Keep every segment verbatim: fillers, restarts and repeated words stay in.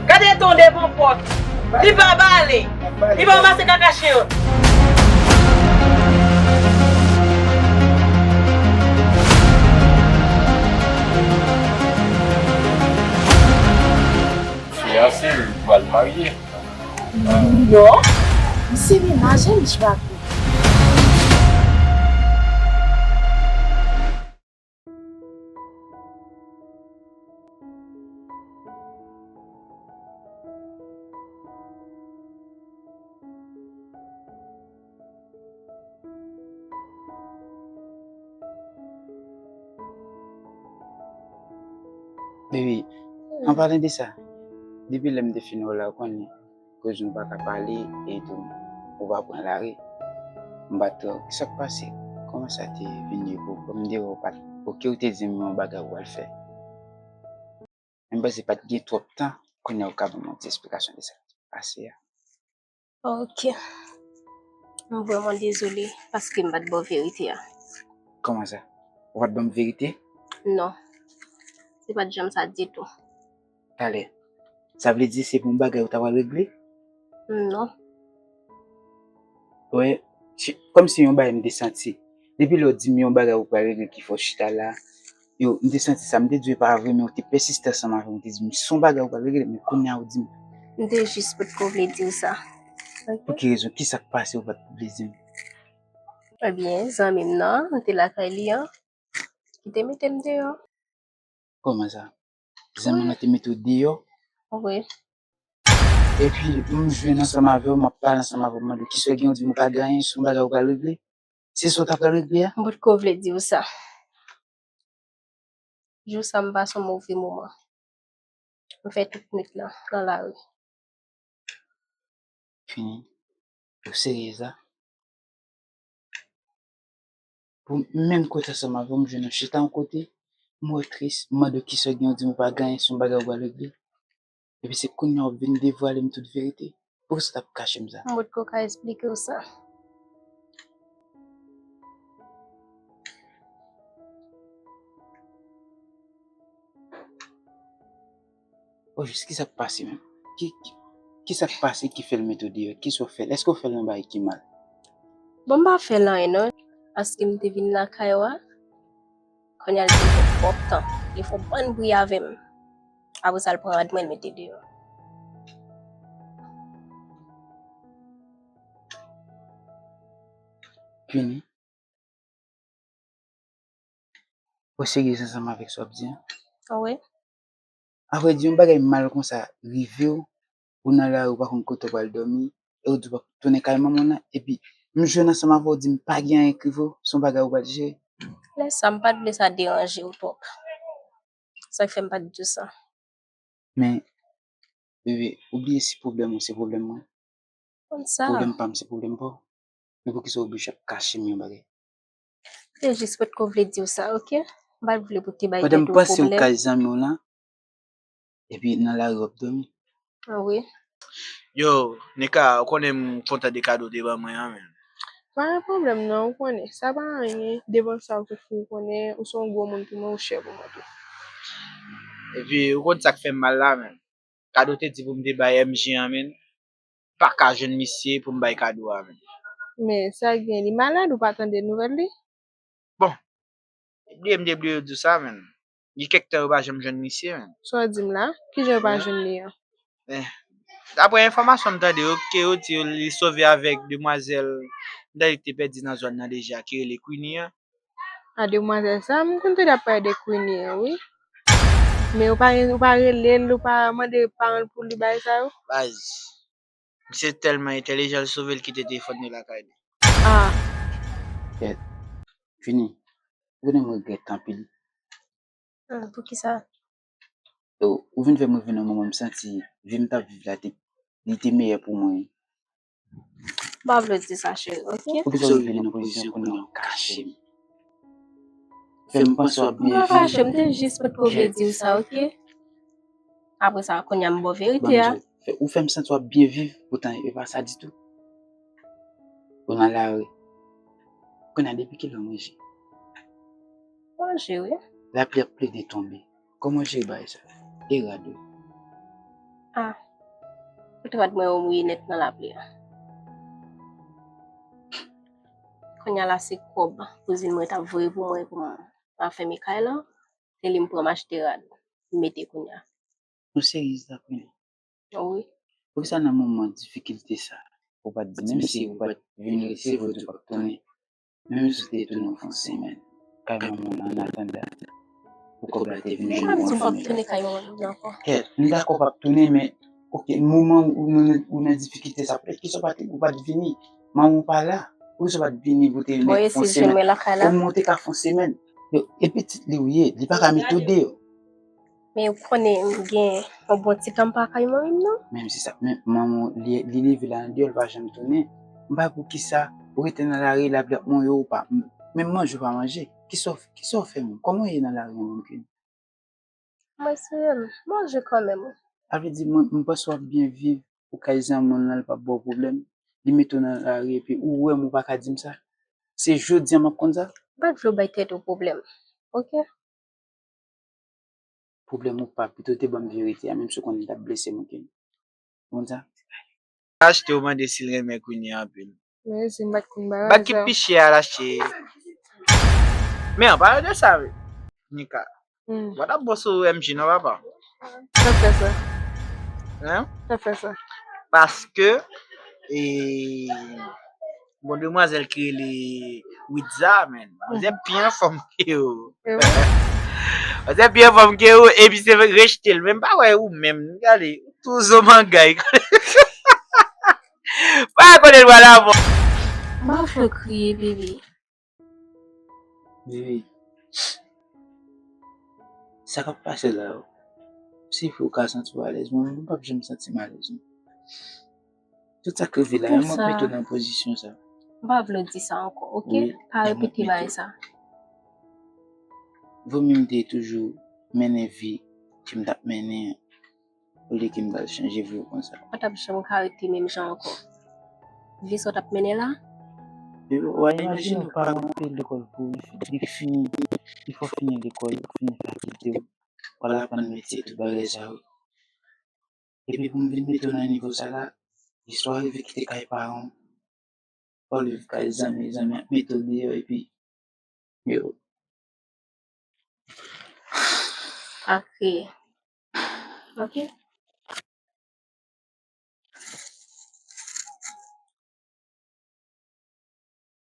Gade ton devan pòt. Li pa bale. Li pa ranmase kaka chen an. Fiyanse, li pral marye. Non, m se menaj Amish Papi. Baby, an palan de sa, depi lè m te fin wè w la, ou konnen, koz nou pa ka pale, e tou, ou pa pran lari. M pa t wè w. Kisa k pase? Kòman sa te vin ye pou ou? Kòm m te wè w pa t, oke, ou te di m yon bagay ou pral fè. Men m panse pa t gen twòp tan, kounye a ou ka ban m yon ti esplikasyon de sa k pase a. Ok. M vrèman dezole paske m pa t ba w verite a. Kòman sa? Ou pa t ban m verite? Non. Se pa t janm sa ditou. Talè. Sa vle di se pou yon bagay ou ta pral regle? Non. Wè, si, kòmsi yon bagay m te santi. Depi lè w di m yon bagay ou pral regle ki fè w chita la, yo, m te santi sa, m te di w e pa vre, men w te pèsiste ansanm avè m, w te di m se yon bagay ou pral regle, men kounye a ou di m. M te jis potko vle di w sa. Ok. Pou ki rezon? Kisa k pase ou pa t vle di m? Ebyen, zanmi m nan, m te lakay li an, ki te mete m deyò. Kòman sa? Zanmi w nan te mete w deyò? Wi. Epi, m jwenn ansanm avè w, m ap pale ansanm avè w, m mande w kisa w gen, w di m ou pa gen anyen, se yon bagay ou pral regle? Se sa w ta pral regle a? M potko vle di w sa. Jou sa m pase yon move moman. M fè tout nwit lan nan lari. Fini. Ou serye sa? Pou m menm kwè ansanm avè w, m jwenn ou chita yon kote, m wè w tris, m mande w kisa w gen, w di m ou pa gen anyen, se yon bagay ou pral regle. Epi se kounye a w ap vin devwale m tout verite. Poukisa w t ap kache m sa? M potko ka esplike w sa. O jis, kisa k pase menm? Ki, ki, kisa k pase ki fè l mete w deyò? Kisa w fè l? Èske w fè l yon bagay ki mal? Bon, m pa fè l anyen non, paske m te vin lakay ou a. Kounye a l te fè twòp tan. Li fè yon bann bri avè m. Apre sa, l pran rad mwen, l mete deyò. Fini. Ou serye ansanm avèk sa w ap di an? Wi. Avrèdi, yon bagay mal konsa rive w, ou nan lari, ou pa konn kote w pral dòmi, e ou di w ap tounen kay manman w nan, epi m jwenn ansanm avè w, ou di m pa gen anyen k rive w, se yon bagay ou pral jere. Lè sa, m pa t vle sa deranje w twòp. Sa k fè m pa t di w sa. Men, bebe, ou bliye si pwoblèm ou se pwoblèm mwen. Konn sa. Pwoblèm pa m se pwoblèm pa w. Men poukisa w oblije ap kache m yon bagay? M te jis potko vle di w sa, ok? M pa t vle pou w te bay tèt ou pwoblèm. Pandan m panse w kay zanmi w lan, epi nan lari w ap dòmi. A wi. Yo, Nika, ou konnen m kontan de kado w te ban mwen an, men. Pa gen pwoblèm non, ou konnen. Sa pa anyen. Devan sa, ou tout fin konnen, ou se yon gwo moun pou mwen, ou chè pou mwen tou. Epi, ou konn sa k fè m mal la, men. Kado te di pou m te bay M J an, men. Pa ka jwenn misye pou m bay kado a, men. Men, sa gen, li malad, ou pa tande nouvèl li? Bon, bliye m te bliye di w sa, men. Gen kèk tan yo pa janm jwenn misye, men. Sa w di m la? Kijan yo pa jwenn li an? Eh, daprè enfòmasyon m tande yo, ke yo di yo li sove avèk demwazèl m tande ki te pèdi nan zòn nan deja, ki rele Queenie an. A demwazèl sa, m konn tande ap pale de Queenie an, wi. Men ou pa, ou pa rele l, ou pa mande paran l pou li bay sa yo? Baz, misye tèlman entèlijan, l sove l kite telefòn li lakay li. Ah. Kèt. Fini. Ou konnen m regrèt anpil. Ah, poukisa? Ou, ou vin fè m rive nan moman m santi vi m t ap viv la te, li te meyè pou mwen. M pa vle w di sa, cheri, oke? Poukisa w rive nan pozisyon kounye a w kache m? Fè m panse w ap byen viv. M pa kache, m te jis potko vle di w sa, oke? Apre sa, kounye a m ba w verite a. Ban m di w, fè, ou fè m santi w ap byen viv, poutan e pa sa ditou. Ou nan lari. Kounye a, depi kilè w manje? Manje, wi. Lapli ap plede tonbe. Kòman w jere bagay sa? E rad ou? Ah, tout rad mwen yo mouye nèt nan lapli a. Kounye a la, se kòb kouzin mwen t ap voye pou mwen pou m pa fèmen kay la. Se li m pran m achte rad, m mete kounye a. Ou seryez la, Queen? Wi. Poukisa nan moman difikilte sa, ou pa t di, menm si ou pa t vin resevwa w, ou pa t tounen, menm si w te tounen yon semèn kay manman w, an atandan pou kòb la te vin jwenn ou an fanmi? Ou pa di w p ap tounen kay manman m nan ankò. Kèt, m dakò w p ap tounen, men, oke, moman ou, ou nan, ou nan difikilte sa, poutèt kisa w pa t, ou pa t vini? Manman w pa la. Poukisa w pa t vini pou te fè yon semèn? Bon, e si jwenn mwen lakay la. Omwen w te ka fè yon semèn. Yo, e pitit li w ye, li pa ka mete w deyò. Men ou konnen m gen yon bon ti tan m pa kay manmi m non. Menm si sa, men manman w, li, li leve la nan deyò, li pa janm tounen. M pa poukisa ou rete nan lari, lapli ap mouye w pa, menm manje ou pa manje. Kisa w, kisa w fè menm? Kòman w ye nan lari an menm, Queen? Mwen serye m, manje kanmenm wi. Sa vle di, mwen, m panse w ap byen viv, ou kay zanmi w lan, li p ap ba w pwoblèm. Li mete w nan lari epi ou wè m, ou pa ka di m sa. Se jodi a m ap konn sa. M pa t vle w bay tèt ou pwoblèm, oke? Pwoblèm ou pa, pito w te ban m verite a, menm si w konnen l t ap blese m, oke? Ou konn sa? Achte, ou mande si l renmen Queenie anpil. Men si m pa t konn bagay sa. Bag ki pi chè a l achte. Men an palan de sa, Nika, hmm, w pa t ap bon sou M J non, papa. Sa fè sa. Hein? Sa fè sa. Paske, e, bon, demwazèl ki rele Widza, men. Manzè pi anfòm ke ou. E wi. Manzè pi anfòm ke ou, epi se rejte l. Men m pa wè ou menm. Gade, ou tou zo mangay. Pa konnen l pral avè w. M pa fè w kriye, bebe. Bebe, sa k ap pase la yo, si w ka santi w alèz, mwen menm, m p ap janm santi m alèz non. Tout sa k rive la, m ap mete w nan pozisyon sa. M pa vle w di sa ankò, oke? Pa repete bagay sa. Wi, m ap mete w. Vo mye m te toujou mennen vi ke m t ap mennen an, olye ke m pral chanje vi w konsa. Ou pa t ap janm ka rete menm jan ankò. Vi sa w t ap mennen la? Bebe, w a imajine w pa rantre lekòl pou li fini, li fè w fini lekòl, ou fini fakilte w, w al aprann metye, tout bagay sa yo. Epi pou m vin mete w nan nivo sa la, istwa rive kite kay paran w, w al viv kay zanmi, zanmi ap mete w deyò, epi, yo. Ap kriye. Oke.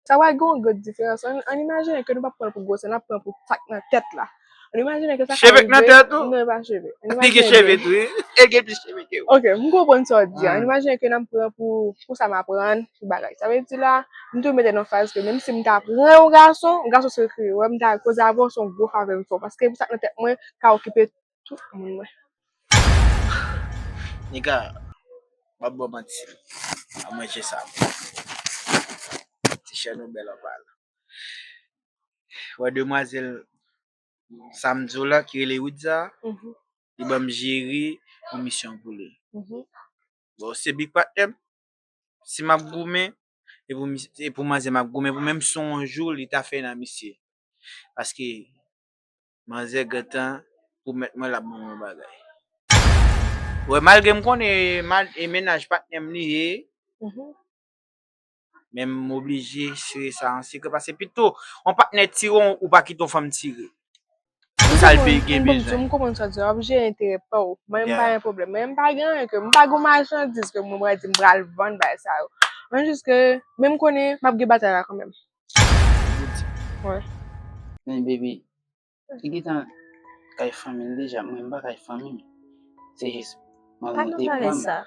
Sa va gen yon gwo diferans. Ann, ann imajine ke nou p ap pran l pou gwosè, n ap pran l pou sa k nan tèt la. Ann imajine ke sa ka rive. Cheve k nan tèt ou? Non, e pa cheve. Li gen cheve tou, wi. E gen plis cheve ke ou. Oke, m konprann sa w di a. Ann imajine ke n ap pran pou, pou sa m aprann, pou bagay. Sa vle di la, m tou mete nan faz ke menm si m ta pran yon gason, yon gason se kriye, wè m ta koze avè w, se yon gwo favè m fè w. Paske pou sa k nan tèt mwen, ka okipe tout moun mwen. Nika, m ap ba w manti. A manje sa. Ti chè nou bèl anpil. Wè demwazèl sa m di w la ki rele Widza, li ban m jere yon misyon pou li. Bon, se big patnè m. Si m ap goumen, e pou mis-, e pou manzè m ap goumen pou, menm si yon jou li ta fè nan misye. Paske manzè gentan pwomèt mwen l ap ban mwen yon bagay. Wè, malgre m konnen ma-, e mennaj patnè m li ye, men m oblije sere sa an sekrè, paske pito yon patnè tire w, ou pa kite yon fanm tire. Pou sa l be-, gen bezwen. M konprann sa w di a, w ap jere enterè pa w. Mwen, m pa gen pwoblèm. Men m pa gen anyen ke, m pa gen machandiz ke mwen pral di m pral vann bagay sa yo. Mwen jis ke, men m konnen m ap gen batay la kanmenm. Wi. Men baby, li gentan kay fanmi l deja, mwen m pa kay fanmi m. Se jis, mwen monte pran m. Pa nan pale sa.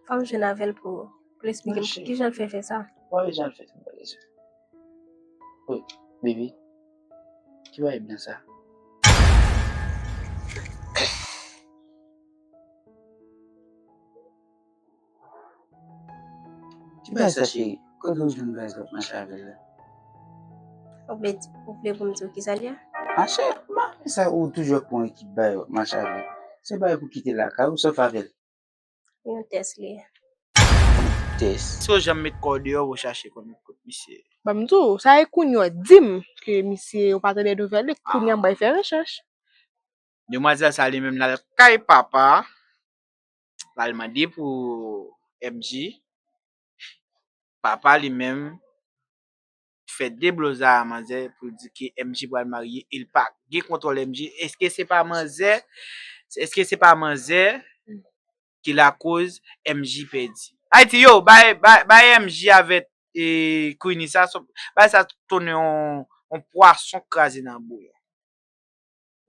Fò m jwenn avè l pou, pou l esplike m kijan l fè fè sa. Ou pa bezwen al fè tout bagay sa. Oh, baby, ki bagay blan sa? Ki bagay sa, cheri? Kote w jwenn bagay sa w ap mache avè l la? Ou vle di, ou vle pou m di w ki sa l ye? Mache, mari sa ou toujou ap pran ekip bagay w ap mache avè l. Se bagay pou kite lakay ou, sa w fè avè l? Yon tès li ye. Tès? Si w janm met kò w deyò, w chache konn kot misye ye. Ban m di w, sa e kounye w di m ke misye, ou pa tande nouvèl li, kounye a m bay fè rechèch. Demwazèl sa li menm l al kay papa, l al mande pou M J. Papa li menm fè debloza a manzè pou l di ke M J pral marye, e l pa gen kontwòl M J. Èske se pa manzè? Èske se pa manzè ki lakoz M J pèdi? Ayiti, yo, bay, bay, bay M J avèk, e, Queenie sa, so, bay sa tounen yon, yon pwason kraze nan bouyon.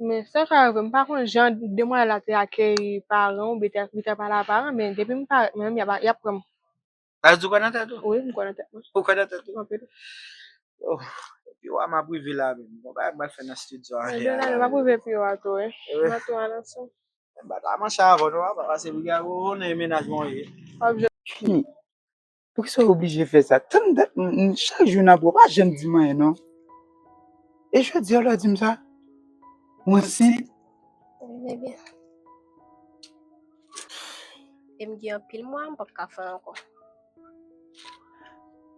Men sa ka rive, m pa konn jan demwazèl la te akeyi paran oubyen te, li te pale a paran, men depi m parèt mwen menm, y ap, y ap pran m. Sa di w kwè nan tèt ou? Wi, m kwè nan tèt mwen. Ou kwè nan tèt ou? Anpil. Oh, epi w a m ap rive la menm. Bon, bagay m pral fè nan estidyo a. Ebyen, nou ap rive pi w a tou, wi. Wi. M a tou a nan son. M pa ta manche avè w non, papa, se piga gwo nan mennaj mwen ye. Poukisa w oblije fè sa? Tann dat, m, m, chak jou n ap wè, w pa janm di m anyen non. E jodi a w la di m sa? Ou ansent? Wi, bebe. E m gen anpil mwa, m p ap ka fè ankò.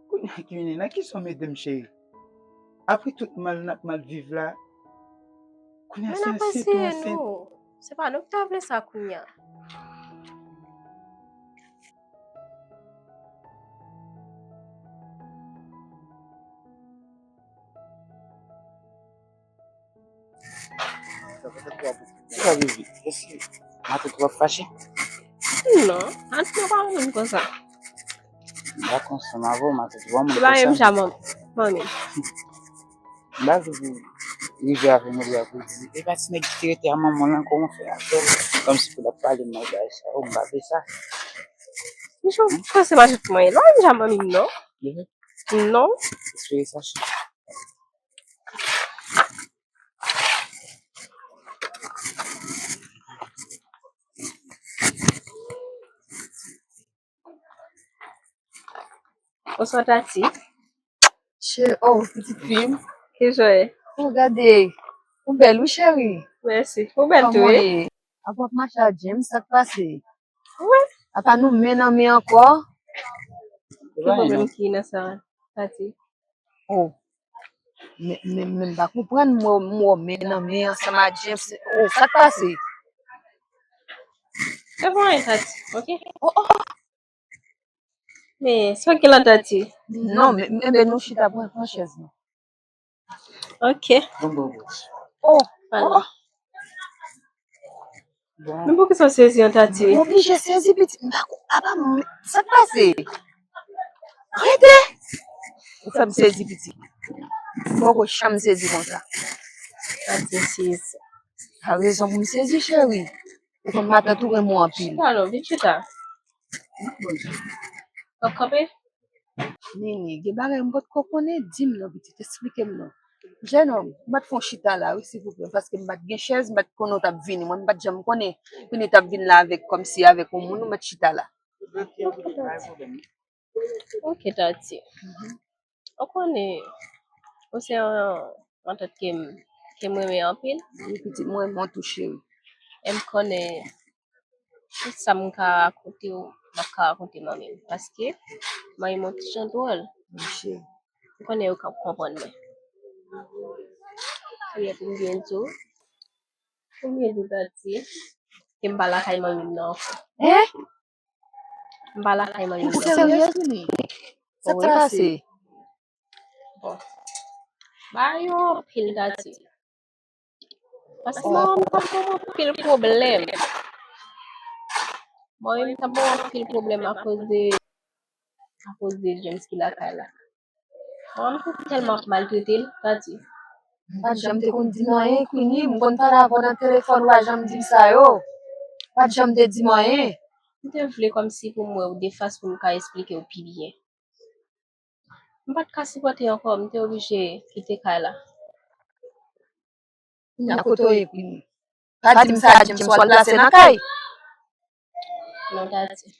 Kounye a ki vini, nan ki sa w mete m, cheri? Apre tout mal n ap mal viv la, kounye a se ansent ou ansent. Se pa nou ki ta vle sa kounye a. Sa rive. Èske matant ou ap fache? Non, matant mwen pa renmen m konsa. M pa konsa, m avè w, matant ou pa renmen m konsa. Li pa menm jan manmi. M pa vle pou rive avè m, li ap di, e pa ti nèg ki te rete a manman l lan, kòman fè avè l? Kòmsi pou l ap pale m mal bagay sa yo, m pa vle sa. Michou, panse matant mwen, li pa menm jan manmi m, non? Non. Espere sa, cheri. Bonswa, Tati. Che, oh, pitit fi m. Kijan w ye? Oh, gade. Ou bèl, wi, cheri. Mèsi. Ou bèl tou, wi. Kòman w ye? Apa w ap mache ak James, sa k pase? Wi. Apa nou men nan men ankò? Ki pwoblèm ki nan sa, Tati? Oh. Men, men, men m pa konprann, m wè, m wè w men nan men ansanm ak James. Oh, sa k pase? Se pa anyen, Tati, ok? Oh, oh. Men, sa w gen la, Tati? Non, men, men, men nou chita, pran, pran chèz lan. Ok. Bon, bon, bon. Oh, oh. Men poukisa w sezi an, Tati? M oblije sezi, pitit. M pa ko-, apa m, sa k pase? Rete! Ou fè m sezi, pitit. M poko janm sezi konsa. Tati, sis. Pa rezon pou m sezi, cheri. Ou konn matant ou renmen w anpil. Chita non, vin chita. W ap kanpe? Nini, gen bagay m potko konnen, di m non, pitit, esplike m non. Jennonm, m pa t fè yon chita la, wi, silvouplè, paske m pa t gen chèz, m pa t konnen w t ap vini. Mwen, m pa t janm konnen Queenie t ap vin la avèk, kòmsi avèk yon moun, ou mèt chita la. Ok, Tati. Ou konnen, ou se yon matant ke m, ke m renmen anpil. Wi, pitit, mwen renmen w tou, cheri. E m konnen tout sa m ka rakonte w, m ap ka rakonte manmi m. Paske manmi m yon ti jan dwòl. Wi, cheri. M konnen yo ka konprann mwen. Ebyen, pou m byen di w, pou m byen di w, Tati, ke m pa lakay manmi m nan ankò. Hein? M pa lakay manmi m. Ou seryèz, Queenie? Sa k pase? Bon. Bagay yo anpil, Tati. Paske manman m t ap ban m anpil pwoblèm. Manman m t ap ban m anpil pwoblèm akoz de, akoz de James ki lakay la. Manman m te tèlman ap maltrete l, Tati. M pa t janm te konn di m anyen, Queenie, m konn pale avè w nan telefòn, ou pa janm di m sa yo. Ou pa t janm te di m anyen. M te vle kòmsi pou m wè w de fas pou m ka esplike w pi byen. M pa t ka sipòte ankò, m te oblije kite kay la. Kounye a kote w ye, Queenie? Pa di m sa, James, w al plase nan kay. Non, Tati.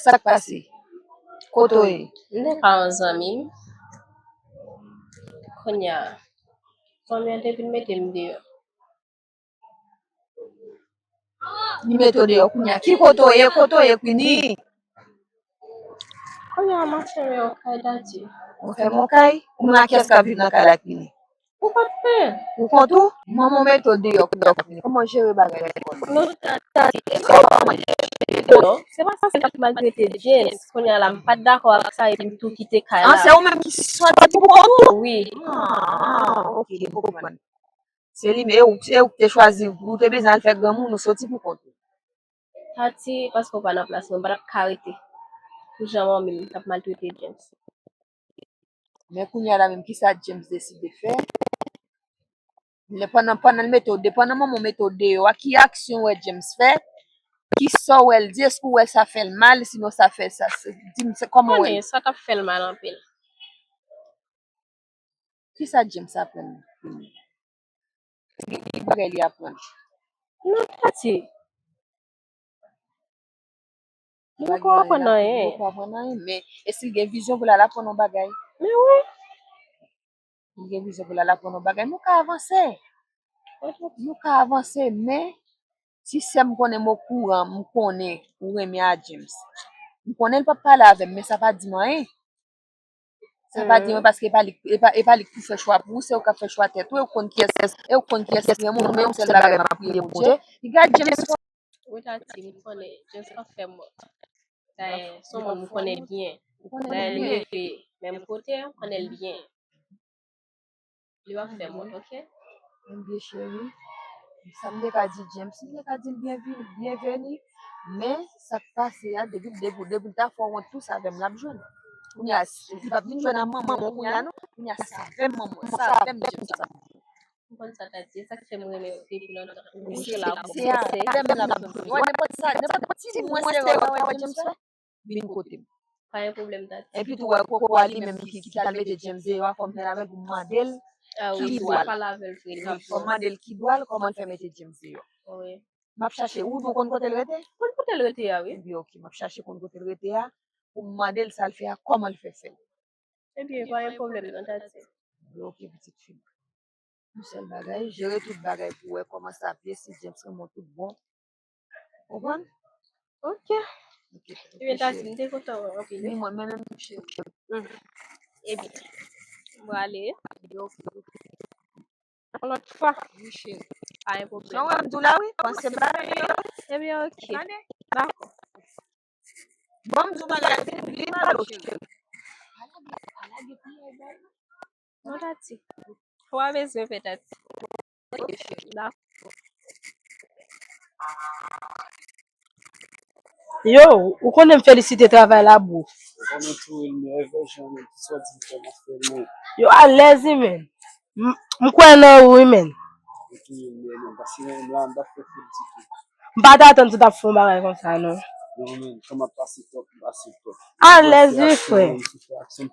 Sa k pase? Kote w ye? M te ka yon zanmi m. Kounye a, zanmi an te vin mete m deyò. Li mete w deyò kounye a. Ki kote w ye? Kote w ye, Queenie? Kounye a, m ap fèmen yon kay, Tati. Ou fèmen yon kay? Ou menm ak kiyès k ap viv nan kay la, Queenie? Ou kont mwen. Ou kont ou? Manman w mete w deyò, deyò, Queenie. Kòman w jere bagay la? Non, Tati, eske w pa manje? Non, se pa sa, se l ap maltrete James. Kounye a la, m pa t dakò ak sa, epi m tou kite kay la. Ah, se ou menm ki soti pou kont ou? Wi. Ah, ok, m konprann. Se li, e ou, e ou ki te chwazi, ou te bezwen al fè granmoun, ou soti pou kont ou. Tati, paske w pa nan plas mwen, m pa t ap ka rete pou jan manmi m t ap maltrete James. Men kounye a la menm, kisa James deside fè? Lè pandan, pandan l mete w de, pandan manman w mete w deyò a, ki aksyon w wè James fè? Kisa w wè l di? Èske w wè sa fè l mal? Sinon sa fè sa, se, di m, se kòman w wè l? Konnen sa t ap fè l mal anpil. Kisa James aprann? Gen bagay li aprann. Non, Tati. Li poko aprann anyen. Li poko aprann anyen, men èske l gen vizyon pou l al aprann yon bagay? Men wi. Li gen vizyon pou l al aprann yon bagay. Nou ka avanse. Nou ka avanse, men si sè m konnen m okouran, m konnen ou renmen a James. M konnen l p ap pale avè m, men sa pa di m anyen. Sa pa di mwen paske e pa li, e pa, e pa li k pou fè chwa pou ou, se ou k ap fè chwa tèt ou, e ou konn kiyès, e ou konn kiyès ki renmen w, men yon sèl bagay m ap priye Bondye. Li gad James fò. Wi, Tati, m konnen James p ap fè m mò. Dayè, se yon moun m konnen byen. Dayè, li rete menm kote, m konnen l byen. Li p ap fè m wont, oke? Ebyen, cheri, sa m te ka di James, m te ka di l byenvini, byenveni. Men, sa k pase a, depi, depi, depi l ta fè w wont tou, se avè m l ap jwenn. Kounye a, li p ap vin jwenn ak manman w kounye a, non. Kounye a, se avè m manman, se avè m James ap jwenn. M konn sa, Tati, e sa k fè m renmen w depi lontan. Ou se la, ou se avè m l ap jwenn. Wè, nenpòt sa, nenpòt ti mwens erè w ta wè James fè, vin kote m. Pa gen pwoblèm, Tati. Epi tou, wè, koko a li menm ki, ki t al mete James deyò a, fò m pale avè l pou m mande l ki dwa l. Wi, fò m mande l ki dwa l, kòman l fè mete James deyò. Wi. M ap chache, ou, ou konn kote l rete? Konn kote l rete a, wi. Ebyen, oke, m ap chache konn kote l rete a, pou m mande l sa l fè a, kòman l fè fè l. Ebyen, pa gen pwoblèm, non, Tati. Ebyen, oke, pitit fi m. Yon sèl bagay, jere tout bagay pou wè kòman sa ap ye, si James renmen w tout bon. Konprann? Oke. Oke, Tati, m te kontan wè w anpil, wi. Ni mwen menm, cheri. Ebyen, m prale. Ebyen, oke. Yon lòt fwa. Wi, cheri. Pa gen pwoblèm. Jan w wè m di w la, wi, panse bagay yo. Ebyen, oke. Dakò. Bon, m di w bagay, vin, vin pale w, cheri. Non, Tati. Ou pa bezwen fè, Tati. Dakò. Yo, ou konnen m felisite travay la, bro. Ou konnen tou, wi, men evè jan men, tout sa w di m fè, m ap fè l, men. Yo, alèz, wi, men. M, m kwè nan ou, wi, men. Ok, men, men, paske men, m la, m pa t fè fout ditou. M pa t atann si w t ap fè yon bagay konsa, non. Non, men, kòman ap pase twòp, m pase twòp. Alèz, wi, frè.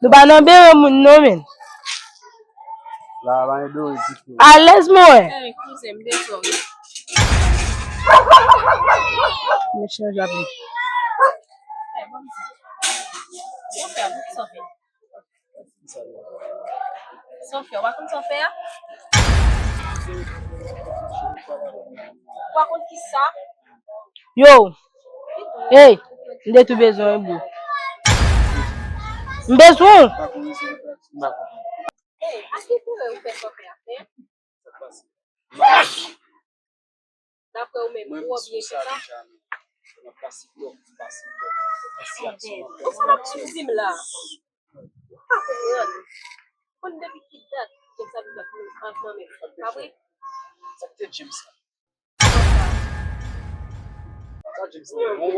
Nou pa nan bere moun, non, men. La, pa gen dori ditou. Alèz, mwen. Ey, kouzen, m bezwen w. Mechan, j ap ri. Ey, ban m di. Sa w fè, sa w fè. Sa w fè, w pa konn sa w fè a? W pa konn ki sa? Yo! Ey! M te tou bezwen w, bro. M bezwen w! Ey, aske konnen ou fè sa w fè a, fè? Daprè ou menm, ou wè byen ki sa? Ou sa n ap sou di m la? M pa konprann. Konn depi ki dat James ap viv ak manmi, pa vre? Sa ki te James la? Sa James la? Bon,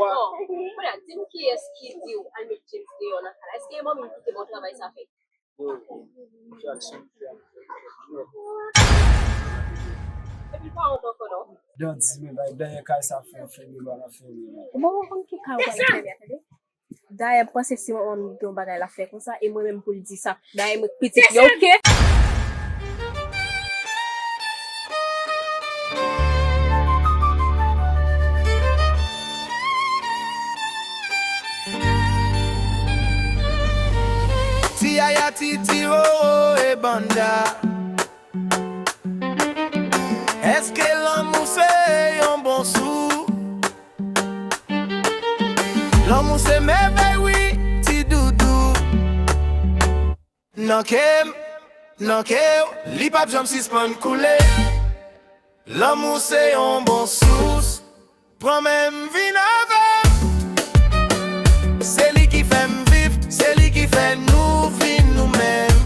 kounye a, di m kiyès ki di w al met James deyò nan kay la? Èske e manmi m ki te ba w travay sa fè? Epi l pa wont ankò non. Dan di men bay dèyè kay sa fè fè de lwa nan fè. Ou pa konn ki kay ou pral fè a, tande? Dayè, m panse si manman m gen yon bagay l ap fè konsa, e mwen menm pou l di sa. Dayè, mwen k pitit li, oke? Atiti, Roro e Banda. Èske lanmou se yon bon sous? Lanmou se mèvèy, wi, ti doudou. Nan kè m, nan kè w, li p ap janm sispann koule. Lanmou se yon bon sous. Pran men m, vin avè m. Se li ki fè m viv, se li ki fè nou vin nou menm.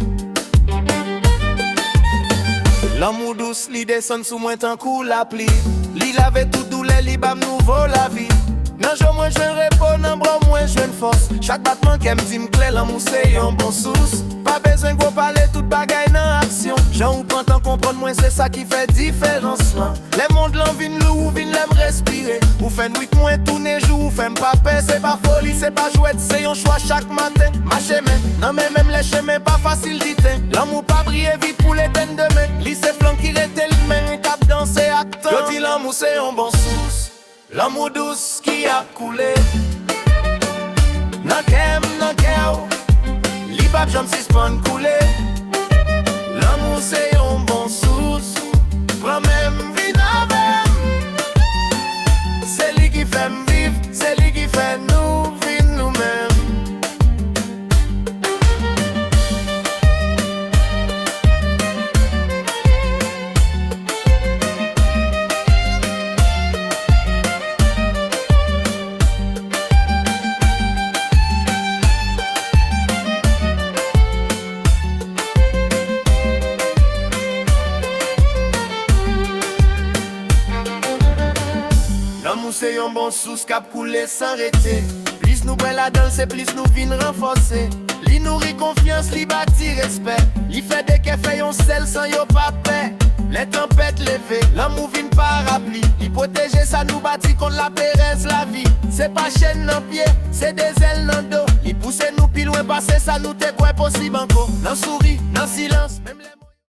Lanmou dous, li desann sou mwen tankou lapli. Li lave tout doulè, li ba m nouvo lavi. Nan je w mwen jwenn repo, nan bra w mwen jwenn fòs. Chak batman kè m di m klè, lanmou se yon bon sous. Pa bezwen gwo pale, tout bagay nan aksyon. Jan ou pran tan konprann mwen, se sa ki fè diferans lan. Lè mond lan vin lou, ou vin lè m respire. Ou fè nwit mwen tounen jou, ou fè m pa pè. Se pa foli, se pa jwèt, se yon chwa chak maten. Mache men nan men, menm lè chemen pa fasil diten. Lanmou pa briye vit pou l etenn demen. Li se flanm ki rete limen, k ap danse ak tan. Yo di lanmou se yon bon sous. Lanmou dous ki ap koule. Nan kè m, nan kè w, li p ap janm sispann koule. Lanmou se yon bon sous. Pran men m, vin avè m. Se li ki fè m viv, se li ki fè nou vin nou menm. Lanmou se yon bon sous k ap koule san rete. Plis nou bwè ladan l, se plis nou vin ranfòse. Li nouri konfyans, li bati respè. Li fè de kè fè yon sèl san yo pa pè. Lè tanpèt leve, lanmou vin parapli. Li pwoteje sa nou bati kont laperèz lavi. Se pa chèn nan pye, se de zèl nan do. Li pouse nou pi lwen pase sa nou te kwè posib ankò. Nan souri, nan silans, menm lè